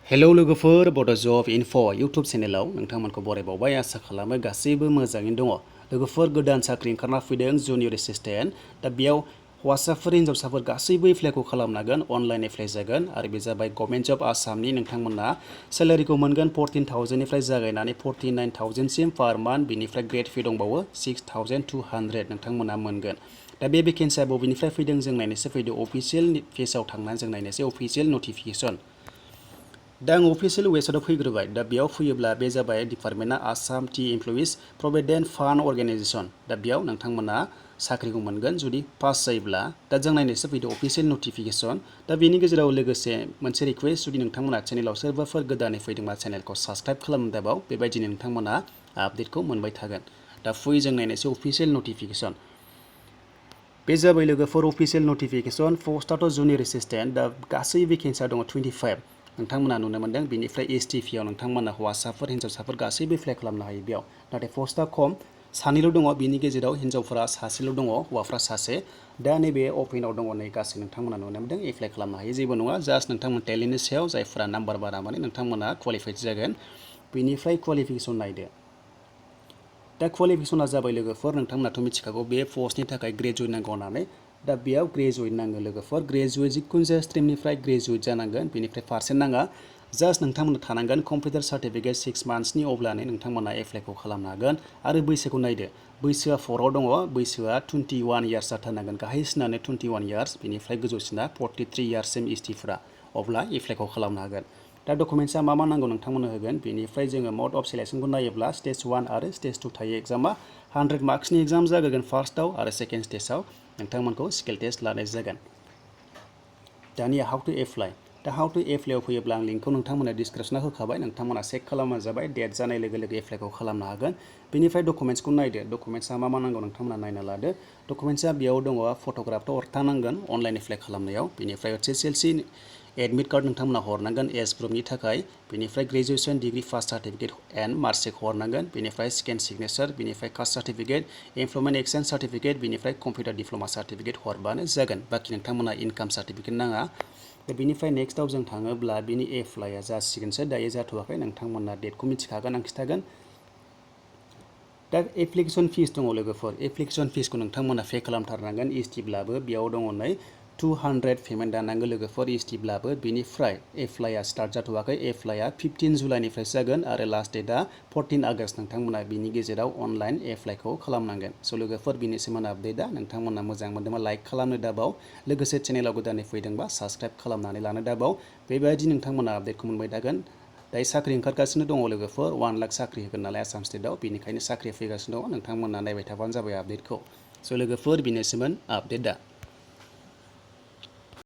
hello लोगोफोर बड' जब enough' YouTube चेनेलाव नोंथांमोनखौ बरायबावबाय आसा खालामो गासैबो मोजाङैनो दङ लोगोफोर गोदान साख्रि ओंखारना फैदों जुनियर एसिस्टेन्ट दा बेयाव हौवासाफोर हिनजावसाफोर गासैबो एप्लाइखौ खालामनांगोन अनलाइन एप्लाइ जागोन आरो बे जाबाय गभर्नमेन्ट जब आसामनि नोंथांमोना सेलारिखौ मोनगोन 14,000निफ्राय जागायनानै 49,000सिम पार मान्थ बेनिफ्राय ग्रेड फी दंबावो 6,200 नोंथांमोना मोनगोन दा बे भेकेन्सिया बबेनिफ्राय फैदों जों नायनोसै फैदो अफिसियेल पेजाव थांनानै जों नायनोसै अफिसियेल नटिफिकेसन दा आं अफिसियेल वेबसाइटआव फैग्रोबाय दा बेयाव फैयोब्ला बे जाबाय डिपार्टमेन्टआ Assam tea employees provident fund organisation दा बेयाव नोंथांमोना साख्रिखौ मोनगोन जुदि पास जायोब्ला दा जों नायनोसै फैदो अफिसियेल नटिफिकेसन दा बेनि गेजेराव लोगोसे मोनसे रिक्वेस्ट जुदि नोंथांमोना चेनेलाव सोरबाफोर गोदानै फैदोंबा चेनेलखौ साबस्क्राइब खालामनो दाबाव बेबायदिनो नोंथांमोना आपडेटखौ मोनबाय थागोन दा फै जों नायनोसै अफिसियेल नटिफिकेसन बे जाबाय लोगोफोर अफिसियेल नटिफिकेसन पस्टआथ' जुनियर एसिस्टेन्ट दा गासै भेकेन्सिया दङ 25 नोंथांमोना नुनो मोनदों बेनिफ्राय एसटिपिआव नोंथांमोना हौवासाफोर हिनजावसाफोर गासैबो एप्लाइ खालामनो हायो बेयाव नाथाय पस्टआ खम सानैल' दङ बिनि गेजेराव हिनजावफोरा सासेल' दङ हौवाफ्रा सासे दा नैबे अपेनाव दङ नै गासै नोंथांमोना नुनो मोनदों एप्लाइ खालामनो हायो जेबो नङा जास्ट नोंथांमोन टेलेन्टनि सायाव जायफोरा नाम्बार बारा माने नोंथांमोना क्वालिफाइड जागोन बेनिफ्राय क्वालिफिकेसन नायदो दा क्वालिफिकेसना जाबाय लोगोफोर नोंथांमोनाथ' मिथिखागौ बे पस्टनि थाखाय ग्रेजुवेट नांगौ होननानै दा बेयाव ग्रेजुवेट नांगौ लोगोफोर ग्रेजुवेट जिखुनु जाया स्ट्रिमनिफ्राय ग्रेजुवेट जानांगोन बेनिफ्राय पार्सेन्ट नाङा जास्ट नोंथांमोना थानांगोन कम्पिउटार सार्टिफिकेट 6 मान्थ्सनि अब्लानो नोंथांमोना एप्लाइखौ खालामनो हागोन आरो बैसोखौ नायदो बैसोआ 4आव दङ बैसोआ 21 इयार्स जाथारनांगोन गाहायसिनानो 21 इयार्स बेनिफ्राय गोजौसिना 43 इयार्ससिम एसटिफोरा अब्ला एप्लाइखौ खालामनो हागोन दा डकुमेन्ट्सआ मा नांगौ नोंथांमोननो होगोन बेनिफ्राय जोङो मड अफ सिलेक्शनखौ नायोब्ला स्टेज 1 आरो स्टेज 2 थायो एग्जामा 100 मार्क्सनि एग्जाम जागोन फार्स्टआव आरो सेकेन्ड स्टेजाव नोंथांमोनखौ स्किल टेस्ट लानाय जागोन दानिया हाउ टु एप्लाइ दा हाउ टु एप्लाइआव फैयोब्ला आं लिंकखौ नोंथांमोना डिसक्रिपसनाव होखाबाय नोंथांमोना चेक खालामनो जाबाय डेट जानाय लोगो लोगो एप्लाइखौ खालामनो हागोन बेनिफ्राय डकुमेन्ट्सखौ नायदो डकुमेन्ट्सआ मा नांगौ नोंथांमोना नायना लादो डकुमेन्ट्सआ बेयाव दङ फट'ग्राफथ' हरथारनांगोन अनलाइन एप्लाइ खालामनायाव बेनिफ्राय एसएसएलसि एडमिट कार्ड नोंथांमोना हरनांगोन एज ग्रुपनि थाखाय बेनिफ्राय graduation degree first certificate and marksheet हरनांगोन बेनिफ्राय स्केन सिगनेचार बेनिफ्राय caste certificate employment exchange certificate बेनिफ्राय कम्पिउटार डिप्ल'मा सार्टिफिकेट हरबानो जागोन बाखि नोंथांमोना इनकाम सार्टिफिकेट नाङा बेनिफ्राय नेक्स्टआव जों थाङोब्ला बिनि एप्लाइआ जासिगोनसो दायो जाथ'वाखै नोंथांमोना डेटखौ मिथिखागोन आं खिथागोन दा एप्लिकेसन फिस दङ लोगोफोर एप्लिकेसन फिसखौ नोंथांमोना पे खालामथारनांगोन एसटिब्लाबो बेयाव दङ नै 200 पेमेन्ट दानांगौ लोगोफोर एसटिब्लाबो बेनिफ्राय एप्लाइआ स्टार्ट जाथ'वाखै एप्लाइआ 15 जुलाइनिफ्राय जागोन आरो लास्ट डेटआ 14 आगस्ट नोंथांमोना बिनि गेजेराव अनलाइन एप्लाइखौ खालामनांगोन स' लोगोफोर बिनि सोमोन्दै आपडेटआ नोंथांमोना मोजां मोनदोंबा लाइक खालामनो दाबाव लोगोसे चेनेलाव गोदानै फैदोंबा साबस्क्राइब खालामनानै लानो दाबाव बेबायदि नोंथांमोना आपडेटखौ मोनबाय थागोन दायो साख्रि ओंखारगासिनो दङ लोगोफोर 1 लाख साख्रि होगोन नालाय आसाम स्टेटआव बेनिखायनो साख्रि फैगासिनो दङ नोंथांमोना नायबाय थाबानो जाबाय आपडेटखौ स' लोगोफोर बेनोसैमोन आपडेटआ